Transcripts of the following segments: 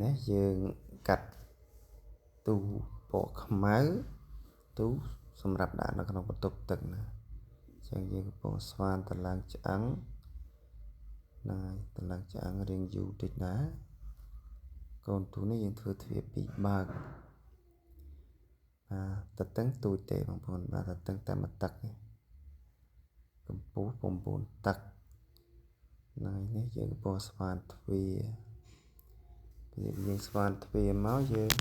នេះយើងកាត់ទូពណ៌ខ្មៅទូសម្រាប់ដាក់នៅក្នុងបន្ទប់ទឹកណាអញ្ចឹងយើងកំពុងស្វានតឡើងឆ្អឹងហ្នឹងហើយតឡើងឆ្អឹងរៀងយូរតិចណាកូនទូនេះយើងធ្វើទ្វារពីរបើកបាទតតឹងទូចទេបងប្អូនបាទតតឹងតែមួយទឹកទេកម្ពស់9ទឹកហ្នឹងហើយនេះយើងកំពុងស្វានទ្វារពេលយើងស្វានទ្វារមកយើង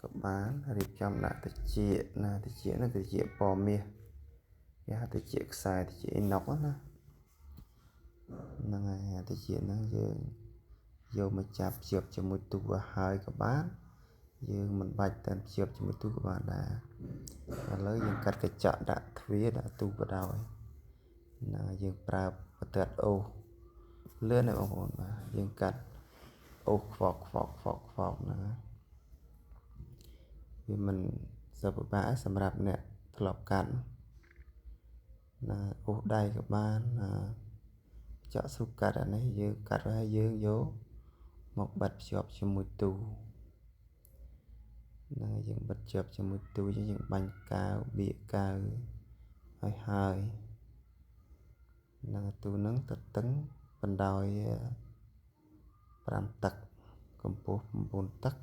ក៏បានរៀបចំដាក់ត្រចៀកណាត្រចៀកហ្នឹងត្រចៀកពណ៌មាសគេហៅត្រចៀកខ្សែត្រចៀកអ៊ីណុកណាហ្នឹងហើយត្រចៀកហ្នឹងយើងយកមកចាប់ភ្ជាប់ជាមួយទូឲ្យហើយក៏បានយើងមិនបាច់តែភ្ជាប់ជាមួយទូក៏បានដែរឥឡូវយើងកាត់កញ្ចក់ដាក់ទ្វារដាក់ទូក៏ដោយណាយើងប្រើបន្ទាត់អូសលឿនណាស់បងប្អូនបាទយើងកាត់អូសខ្វក់ខ្វក់ខ្វក់ខ្វក់ហ្នឹងវាមិនសូវពិបាកសម្រាប់អ្នកធ្លាប់កាត់ណាអូសដៃក៏បានណាចាក់ស៊ូកាត់អានេះយើងកាត់ហើយយើងយកមកបិទភ្ជាប់ជាមួយទូហ្នឹងយើងបិទភ្ជាប់ជាមួយទូយើងបាញ់កាវបៀកកាវហើយហើយហ្នឹងទូហ្នឹងទៅតឹងបណ្ដោយ5ទឹកកម្ពស់9ទឹក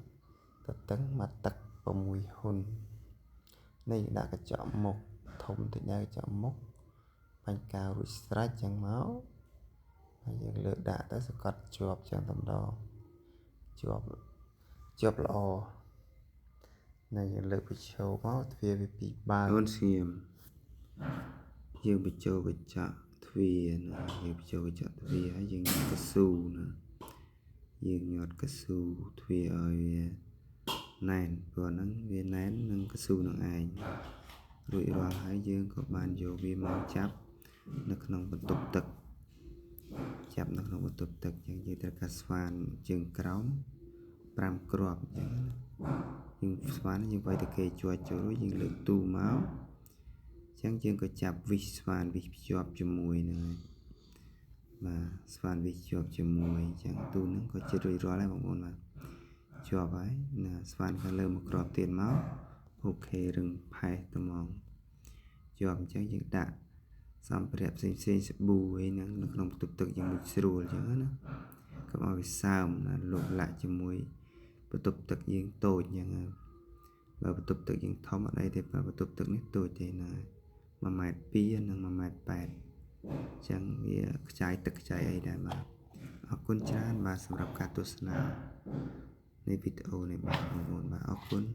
ទៅតឹងមួយទឹក6ហ៊ុននេះដាក់កញ្ចក់មុខធំតិចដែរកញ្ចក់មុខបាញ់កាវរួចស្រេចចឹងមកហើយយើងលើកដាក់ទៅសកត់ជាប់ចឹងតែម្ដងជាប់ជាប់ល្អណាយើងលើកបញ្ចូលមកទ្វារវាពីរបើក អូនស្ងៀមយើងបញ្ចូលកញ្ចក់ទ្វារណាយើងបញ្ចូលកញ្ចក់ទ្វារហើយយើងកស៊ូណាយើងញាត់កស៊ូទ្វារឲ្យវាណែនព្រោះហ្នឹងវាណែននឹងកស៊ូនឹងឯងរួចរាល់ហើយយើងក៏បានយកវាមកចាប់នៅក្នុងបន្ទប់ទឹកចាប់នៅក្នុងបន្ទប់ទឹកអញ្ចឹងយើងត្រូវការស្វានជើងក្រោម5គ្រាប់អញ្ចឹងណាយើងស្វានយើងវាយតែគេជាប់ចូលរួចយើងលើកទូមកអញ្ចឹងយើងក៏ចាប់វិសស្វានវិសភ្ជាប់ជាមួយហ្នឹងហើយបាទស្វានវិសជាប់ជាមួយអញ្ចឹងទូហ្នឹងក៏ជិតរួចរាល់ហើយបងប្អូនបាទជាប់ហើយណាស្វានខាងលើមួយគ្រាប់ទៀតមកអូខេរឹងផេះត្មងជាប់អញ្ចឹងយើងដាក់សម្ភារៈផ្សេងផ្សេងសាប៊ូអីហ្នឹងនៅក្នុងបន្ទប់ទឹកយើងមួយស្រួលអញ្ចឹងណាកុំឲ្យវាសើមណាលុបលាក់ជាមួយបន្ទប់ទឹកយើងតូចអញ្ចឹងបើបន្ទប់ទឹកយើងធំអត់អីទេបើបន្ទប់ទឹកនេះតូចទេណា1ម៉ែត្រ2និង1ម៉ែត្រ8អញ្ចឹងវាខ្ចាយទឹកខ្ចាយអីដែរបាទអរគុណច្រើនបាទសម្រាប់ការទស្សនានៃវីដេអូនេះបាទបងប្អូនបាទអរគុណ។